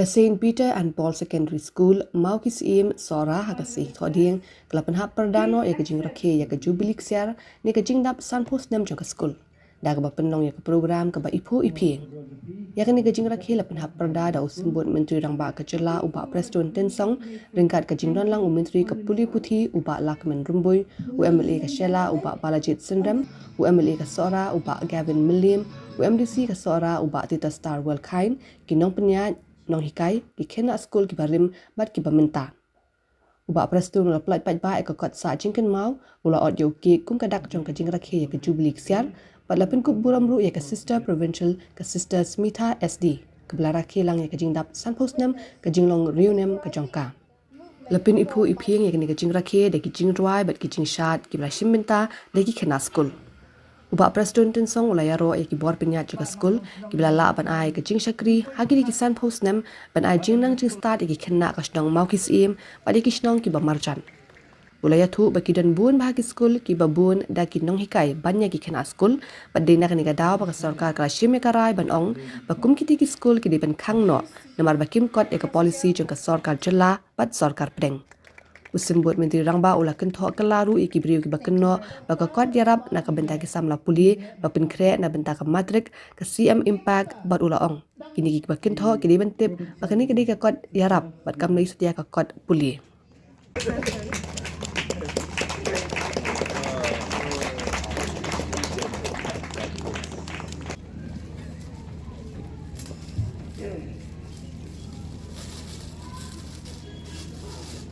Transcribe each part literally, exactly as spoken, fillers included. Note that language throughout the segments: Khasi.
Ka Saint Peter and Paul Secondary School, Mawkisiem, Sohra, ha ka sngi Thohdieng, ka la pynhap pyrda noh ïa ka jingrakhe ïa ka Jubilee Ksiar ne ka jingdap sanphew snem jong ka skul, da kaba pynlong ïa ka program kaba iphuh iphieng. Ïa kane ka jingrakhe la pynhap pyrda da u Symbud Myntri Rangbah ka Jylla, u Bah Prestone Tynsong, ryngkat ka jingdonlang u Myntri ka Pule Puthi, u Bah Lahkmen Rymbui, u M L A ka Shella, u Bah Balajied Synrem, u M L A ka Sohra, u Bah Gavin Mylliem, u M D C ka Sohra, u Bah Titastar Wellkind, ki nongpynïaid, nonghikai, ki khynnah skul kiba rim bad kiba mynta. U Bah Prestone u la pyllait paidbah ïa ka kot sah jingkynmaw, u la ot ïa u cake kum ka dak jong ka jingrakhe ïa ka Jubilee Ksiar, bad la pynkup burom ruh ïa ka Sister Provincial, ka Sister Smitha S D, kaba la rakhe lang ïa ka jingdap sanphew snem ka jinglong riewnem ka jong ka. La pyniphuh iphieng ïa kane ka jingrakhe da ki jingrwai bad ki jingshad kiba la shim bynta da ki khynnah skul. U Bah Prestone Tynsong u la ïaroh ïa ki bor pynïaid jong ka skul kiba la lah ban ai ka jingshakri ha kine ki sanphew snem, ban ai jingnang jingstad ïa ki khynnah ka shnong Mawkisiem bad ïa ki shnong kiba marjan. U la ïathuh ba ki don bun bha ki skul kiba bun da ki nonghikai ban ïa ki khynnah skul, bad dei na kane ka daw ba ka sorkar ka la shim ïa ka rai ban ong ba kum kiti ki skul ki dei ban khang noh, namar ba kim kot ïa ka polisi jong ka sorkar jylla bad sorkar pdeng. U Symbud Myntri Rangbah u la kynthoh kylla ruh ïa ki briew kiba kynnoh ba ka kot ïarap na ka bynta ki samla pule ba pynkhreh na bynta ka matrik, ka C M Impact, bad u la ong, kine kiba kynthoh ki dei ban tip ba kane ka dei ka kot ïarap bad kam dei satia ka kot pule.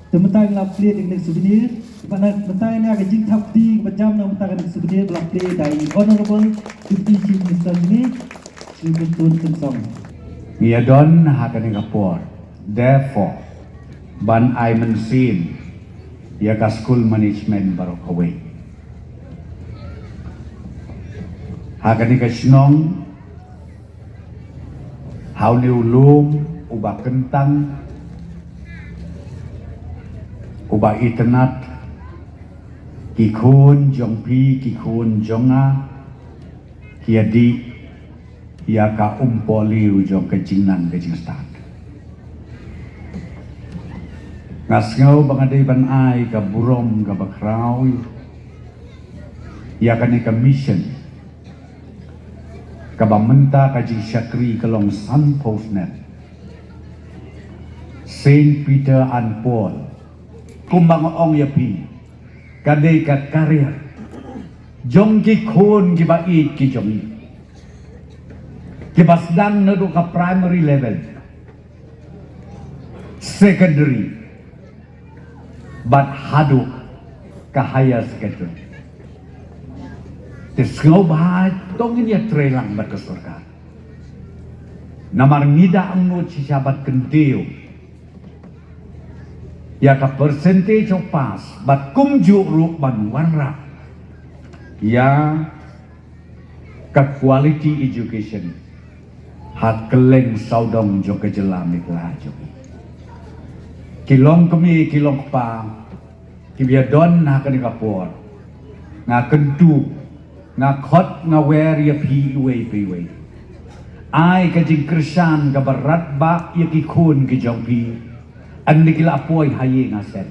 Te mynta ngi la plie ïa ka souvenir, mynta ngi ïa ka jingthap kti ba jam na mynta ka souvenir ba la plie da i Honorable Deputy Chief Minister jong ngi, Shri Prestone Tynsong. Ngi ïa don ha kane ka por, therefore, ban ai mynsiem ïa ka school management baroh kawei. Ha kane ka shnong, ha une u lum uba kyntang, uba itynnad, ki khun jong phi, ki khun jong nga, ki ïa dih ïa ka umpohliew jong ka jingnang ka jingstad. Nga sngew ba nga dei ban ai ka burom kaba khraw ïa kane ka mission kaba mynta ka jingshakri ka long sanphew snem. Saint Peter and Paul, kumba nga ong ïa phi, ka dei ka career jong ki khun kiba ïeit ki jong ngi, kiba sdang naduh ka primary level, secondary, bad haduh ka higher secondary. Te sngewbha to ngin ïa trei lang bad ka sorkar. Namar ngi da angnud shisha ban kyntiew ïa ka percentage of pass bad kumjuh ruh ban wanrah ïa ka quality education ha kylleng sawdong jong ka jylla Meghalaya jong ngi. Ki long kmie, ki long kpa kiba ïa don ha kane ka por, nga kyntu, nga khot, nga wer ïa phi iwei pa iwei. Ai ka jingkyrshan kaba radbah ïa ki khun ki jong phi. Ynda ki la poi ha ïing ha sem,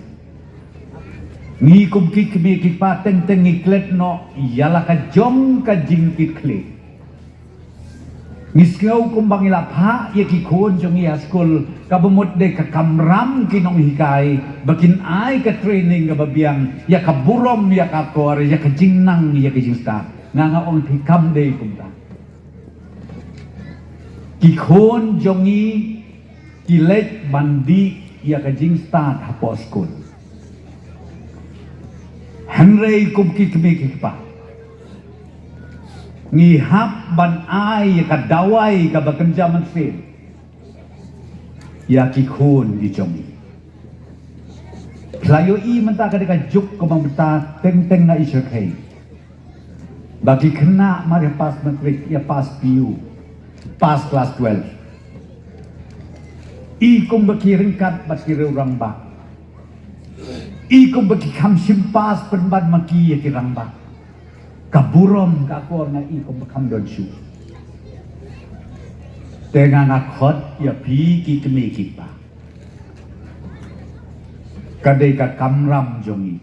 ngi kum ki kmie ki kpa teng teng ngi klet noh ïa la ka jong ka jingkitkhlieh. Ngi sngew kumba ngi la phah ïa ki khun jong ngi ha skul, kaba mut dei ka kamram ki nonghikai ba kin ai ka training kaba biang ïa ka burom, ïa ka akor, ïa ka jingnang, ïa ka jingstad. Nga, nga ong phi kam dei kumta. Ki khun jong ngi ki leit ban dih ïa ka jingstad hapoh skul. Hynrei kum ki kmie ki kpa, ngi hap ban ai ïa ka dawai kaba kynja mynsiem ïa ki khun ki jong ngi. Phi la ïohi mynta ka dei ka juk kaba mynta teng teng na i shyrkhei. Ba ki khynnah mar ïa pass matric, ïa pass P U, pass class twelve, i kumba ki ryngkat bad ki riew rangbah, i kumba ki kham shim pass pynban ma ki ïa ki rangbah. Ka burom ka akor nga i kumba kham don shuh. Te nga nga khot ïa phi ki kmie ki kpa. Ka dei ka kamram jong ngi.